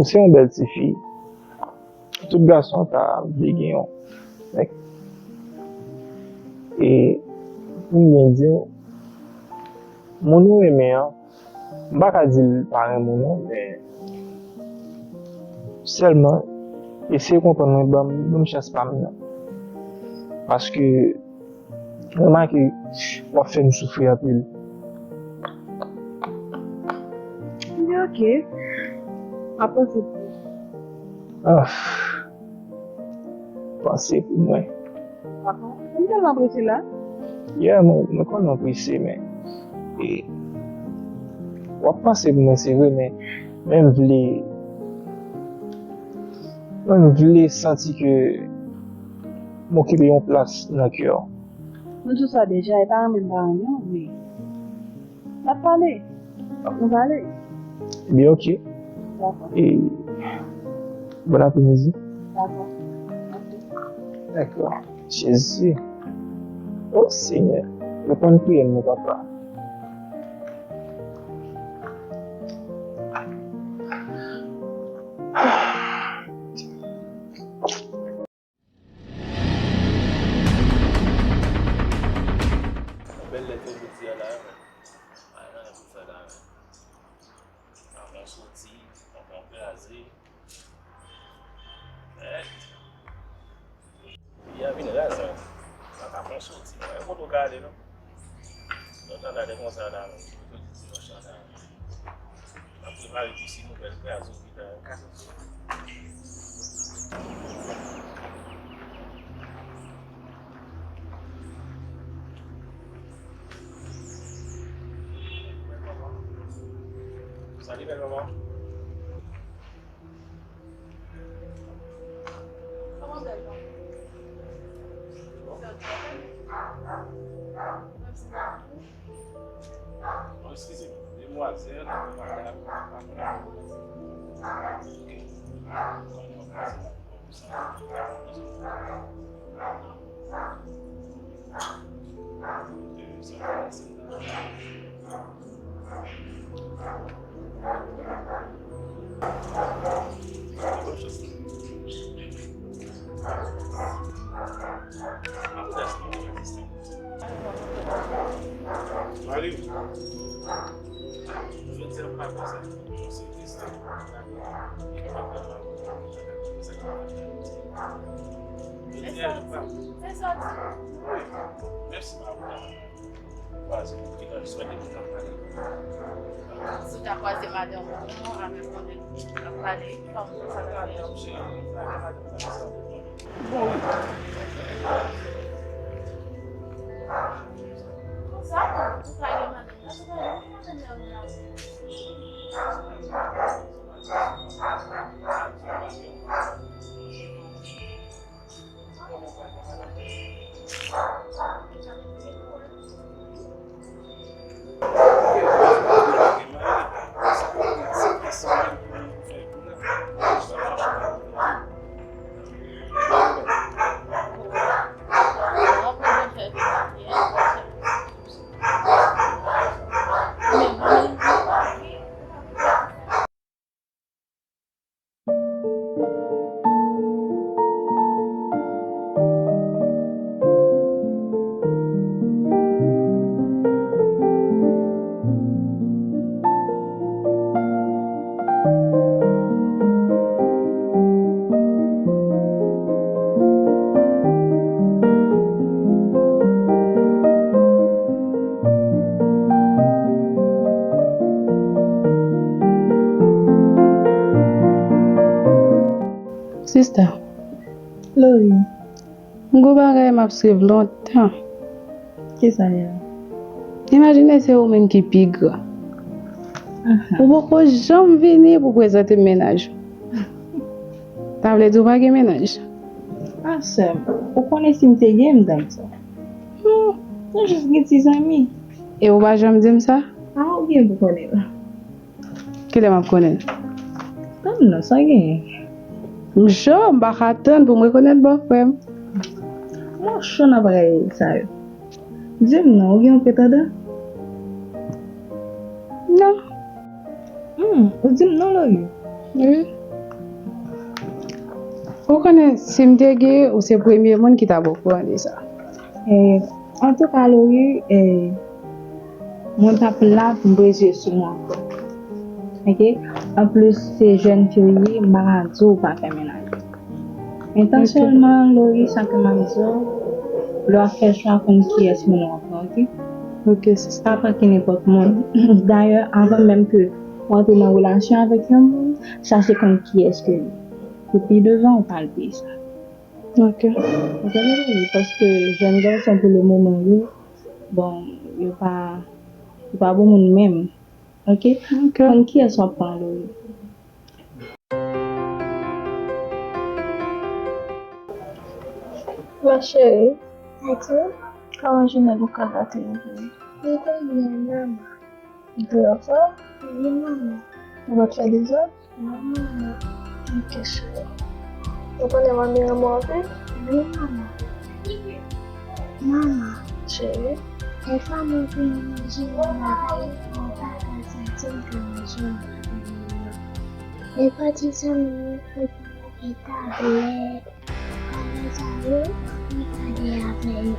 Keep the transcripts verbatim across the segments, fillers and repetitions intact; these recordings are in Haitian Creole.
Se yon bèl tifi. Tout gason ta vle gen yon. Like, e pou m byen di w, moun ou renmen an, m pa ka di l pa renmen w non, men sèlman eseye konprann mwen, ban m, ban m chans pa m nan. Paske remake w ap fè m soufri anpil. Li oke. M ap panse pou ou. Ah, panse pou mwen. Papa, m tèlman prese la. Yeah, mwen, mwen konnen w prese, men e, w ap panse pou mwen, se vre, men, men m vle, mwen m vle santi ke m okipe yon plas nan kè w. Nou di w sa deja, e pa renmen m pa renmen w, men n ap pale. Fòk nou pale. Ebyen, oke. Dakò. E, bon apremidi. Dakò. Dakò. Jezi. O Senyè, reponn priyè m non, papa. Yon bèl lèt jodi a la, men. Pa gen anyen pou fè la, men. Pafon soti, pafon kraze. Mèt. Peyi a vin raz, men. Pafon soti, men. E kote w ka ale, non? Lòt annale konsa la, men. Jodi dimanch la, men. N ap prepare pou si nouvèl kraze. Salut, belle maman. Kòman bèl maman? Oh, excusez-moi, demoiselle, madame, pardon. Ok. Mèsi, madanm. Kwaze, ki nan swete pou n ap pale. Si w ta kwaze madanm ou avèk yon nèg k ap pale, kòman sa ta fè? Madanm, cheri, m pale madanm nan sa. Bon, wi. Konsa, ou pa gen madanm nan, ou pa gen madanm nan. Sista. Lori. M gon bagay m ap swiv lontan. Kisa l ye? Imajine se ou menm ki pi gran. Aha. Ou poko janm vini pou prezante m mennaj ou. Sa vle di ou pa gen mennaj? Ah, sè m, ou konnen si m te gen, m t ap di w. Hmm. Nou jis gen ti zanmi. E ou pa janm di m sa? Ah, ou gen pou konnen l. Kilè m ap konnen l? Tann non, sa genyen? M cho, m pa ka tann pou m rekonèt bòfrè m. Mwen cho nan bagay sa yo. Di m non, ou gen yon pretandan? Non. Hmm, ou di m non, Lori? Wi. Konnen, si m te gen, ou se premye moun ki t ap okouran de sa. Eh, antouka, Lori, eh, mwen p ap la pou m prezye sou mwen ankò. Oke? Anplis, se jèn fi w ye, m pa ka di w pa fè mennaj. Entansèlman, Lori, sa ke m ap di w, lè w ap fè chwa, konn kiyès moun w ap pran, oke? Oke, sista. Pa pran ki nenpòt moun. Dayè, avan menm ke w antre nan relasyon avèk yon moun, chache konn kiyès ke li. Pou pi devan, ou palpe sa. Oke. Ou konnen, wi, paske jèn gason pou le moman, yo, bon, yo pa, yo pa bon moun menm. Oke? Oke. Konn kiyès w ap pran, Lori. Ma chérie. Ati? Kòman jounen lekòl la te rive? Li te byen, manman. Li te anfòm? Wi, manman. Ou pa t fè dezòd? Non, manman. Ok, cheri. Ou konnen manmi renmen w anpil? Wi, manman. Manman. Cheri. Dèfwa mwen vin manje yon bagay, mwen pa ka santi m ka manje yon bagay. Dèfwa ti zanmi mwen fout mwen gen tablèt. Pandan sa yo, mwen gade avè yo.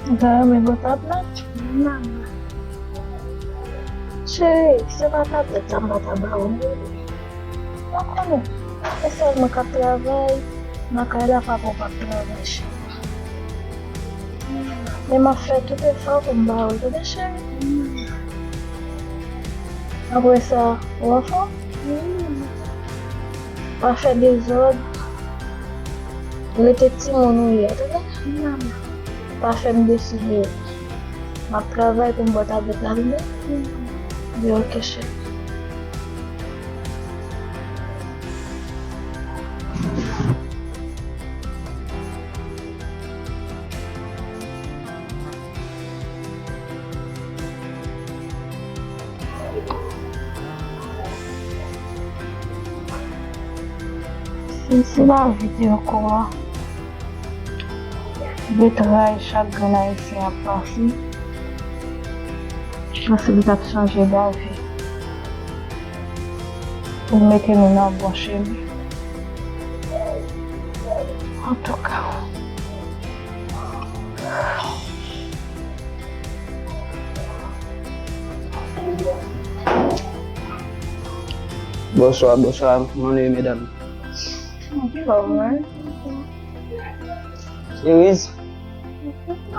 Ou ta renmen gwo tablèt? Manman. Cheri, se pa tablèt sa m pa ta ba ou, non. Ou konnen, e sèl mwen k ap travay nan kay la, papa w p ap travay, cheri. Men m ap fè tout efò pou m ba ou l, tande, cheri. Apre sa, ou anfòm? Pa fè dezòd. Rete timoun ou ye a, tande? Pa fè m deside. M ap travay pou m ba w tablèt la, tande? Byen, ok, cheri. Si, si lavi te yon kouran, de tray chak grenn Ayisyen ap pase, m panse li t ap chanje lavi pou l mete nou nan bon chemen. Antouka. Bonswa, bonswa, kòman nou ye, medam? Anfòm, wi. Seriz,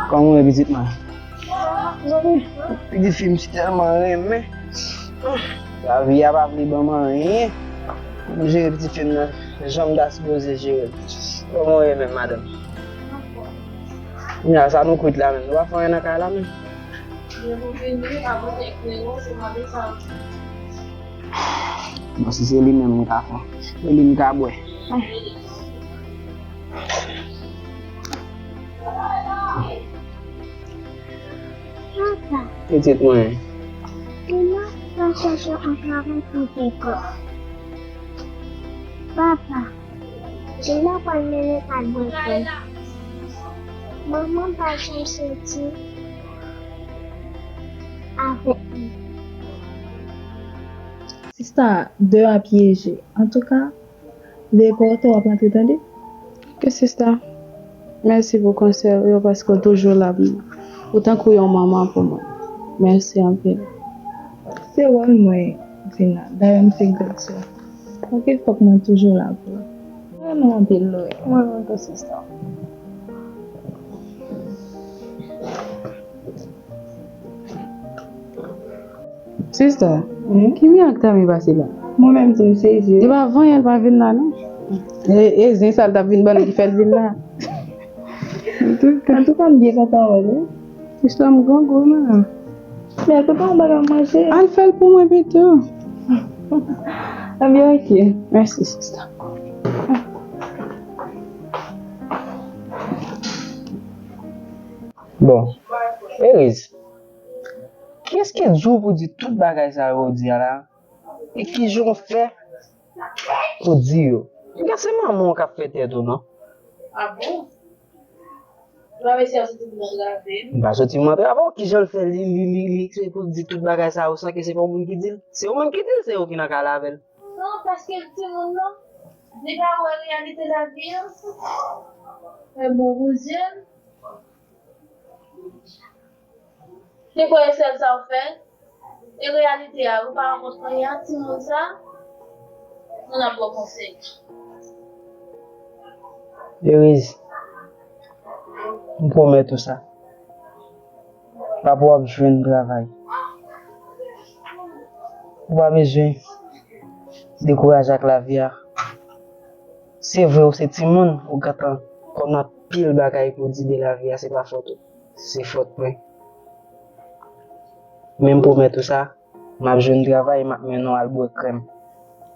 kòman w ye, pitit mwen? Pitit fi m si tèlman renmen. Lavi a pa vle ban m anyen pou m jere pitit fi m nan jan m ta sipoze jere l. Kòman w ye menm, madanm? Kounye a, sa nou kwit la menm? Nou pa fè anyen nan kay la menm? Bon, si se li menm m ka fè, se li m ka bwè. Papa. Pitit mwen. Kòman sa chèche yon travay pou peko? Papa, Jina pral mennen al bwè kola. Manman pa janm soti avèk nou. Sista, deyò a pyeje. Antouka, lè e pa w, w ap antre, tande? Ok, sista. Mèsi pou konsèy ou yo, paske w toujou la pou mwen. Ou tankou yon manman pou mwen. Mèsi anpil. Se wòl mwen, Jina. Dayè, m se gran sè. Ok, fòk mwen toujou la pou ou. Mwen renmen w anpil, Lori. Mwen renmen w tou, sista. Sista, ki mirak Tami pase la? Mwen menm tou, m sezi. Li pa vanyan, li pa vin la, non. E, e zen sa l t ap vin ban nou ki fè l vin la. Antouka, antouka, m byen kontan wè l, wi. Sista, m grangou, men. Men, kote yon bagay manje? Al fè l pou mwen pito. Ebyen, ok. Mèsi, sista. Bon, Eriz, kiyès ki di w pou di tout bagay sa yo w di a la? E kijan w fè pou di yo? Piga se manman w k ap fè tèt ou, non? Ah bon? Ou pa mesye a soti pou antrave m? M pa soti pou antrave w. Kijan l fè li, li, li, li, se pou di tout bagay sa yo san ke se pa yon moun ki di l? Se yon moun ki di l, se yo ki nan kay la avè l. Non, paske l timoun nan. Li pa wè reyalite lavi an. Fè bon pou zye l. Li kwè e sèl sa w fè. E reyalite a, ou pa rankontre anyen ak timoun sa, moun ap ba w konsèy. Eriz, m pwomèt ou sa. Papa w ap jwenn travay. Ou pa bezwen dekouraje ak lavi a. Se vre, ou se timoun, ou gentan konn anpil bagay pou di de lavi a, se pa fòt ou. Se fòt mwen. Men m pwomèt ou sa, m ap jwenn travay, m ap mennen w al bwè krèm.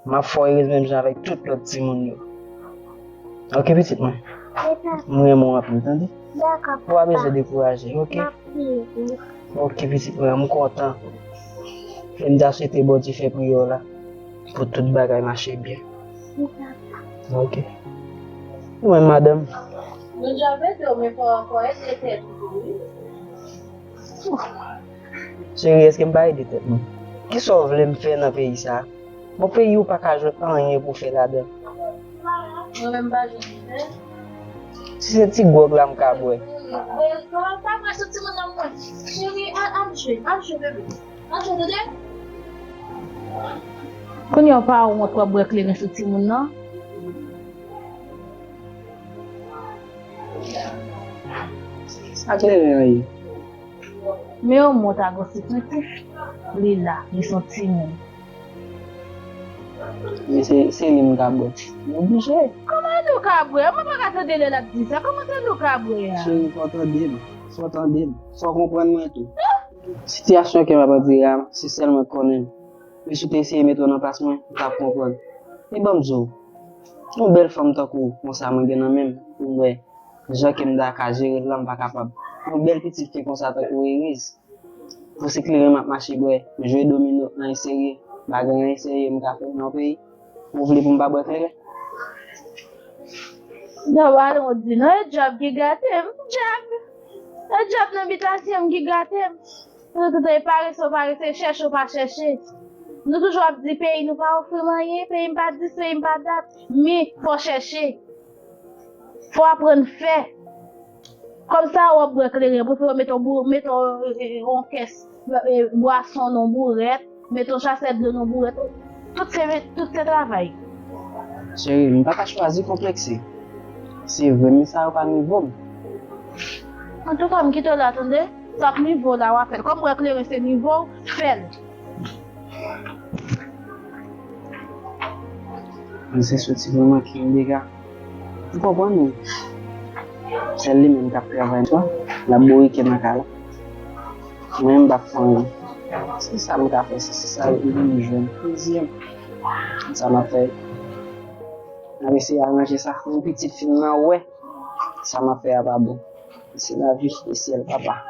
M ap fè w erez menm jan avèk tout lòt timoun yo. Oke, pitit mwen? M renmen w anpil, tande? Ou pa bezwen dekouraje, oke? Oke, pitit mwen, m kontan. E m ta swete Bondye fè priyè w la pou tout bagay mache byen. Oke. Ou menm, madanm? Bondye ap ede w, men fò, fò ede tèt ou tou, wi. Cheri, èske m pa ede tèt mwen? Kisa w vle m fè nan peyi sa a? Bon, peyi ou pa ka jwenn anyen pou fè ladan. Mwen menm m pa jwenn anyen. Si se ti gwòg la m ka bwè. Cheri, pa, pa bwè sou timoun nan mwen. Cheri, al, al jwe, al jwe, bebe. Al jwe, tande? Kounye a w pa wont w ap bwè kleren sou timoun nan? Sa kleren an ye? Men yon mont a gòsi piti, li la, li se yon timoun. Men se, se li m ka bwè. M oblije. Kòman nou ka bwè? Mwen pa ka tande lè l ap di sa. Kòman tande w ka bwè a? Cheri, fò w tande m. Fò w tande m. Fò w konprann mwen tou. Sitiyasyon ke m ap andire a, se sèl mwen k konnen l. Men si w te eseye mete w nan plas mwen, ou t ap konprann. E ban m di w, yon bèl fanm tankou w konsa mwen gen nan men m, pou m wè jan ke m ta ka jere l la, m pa kapab. Yon bèl pitit fi konsa tankou w, Eriz. Pou se kleren m ap mache bwè, jwe domino, anyen serye, pa gen anyen serye m ka fè nan peyi. Ou vle pou m pa bwè kleren? Dòm ale w di non, e djab ki gate m. Djab! E djab nan bitasyon m ki gate m. Nou tout e parese w parese, chèche w pa chèche. Nou toujou ap di peyi nou pa ofri m anyen, peyi m pa dis, peyi m pa dat. Men, fò chèche. Fò aprann fè. Kòm sa w ap bwè kleren, prefere w mete yon bou-, mete yon, e, e, yon kès, e, bwason nan yon bourèt, mete yon chasè dlo nan yon bourèt. Tout se, tout se travay. Cheri, m pa ka chwazi konplekse. Se vre, men sa yo pa nivo m. Antouka, m kite w la, tande? Sa k nivo w la, w a fè l. Kòm bwè kleren se nivo w, fè l. Mwen se soti vrèman kenbe ka. M konprann ou. Sèl li menm k ap travay swa, l ap bourike nan kay la. Mwen menm m p ap fè anyen. Se sa m ka fè, se, se sa m jwenn. Plezi m. Sa m ap fè. M ap eseye aranje sa. Pou pitit fi m nan wè sa m ap fè a pa bon. Se lavi e syèl, papa.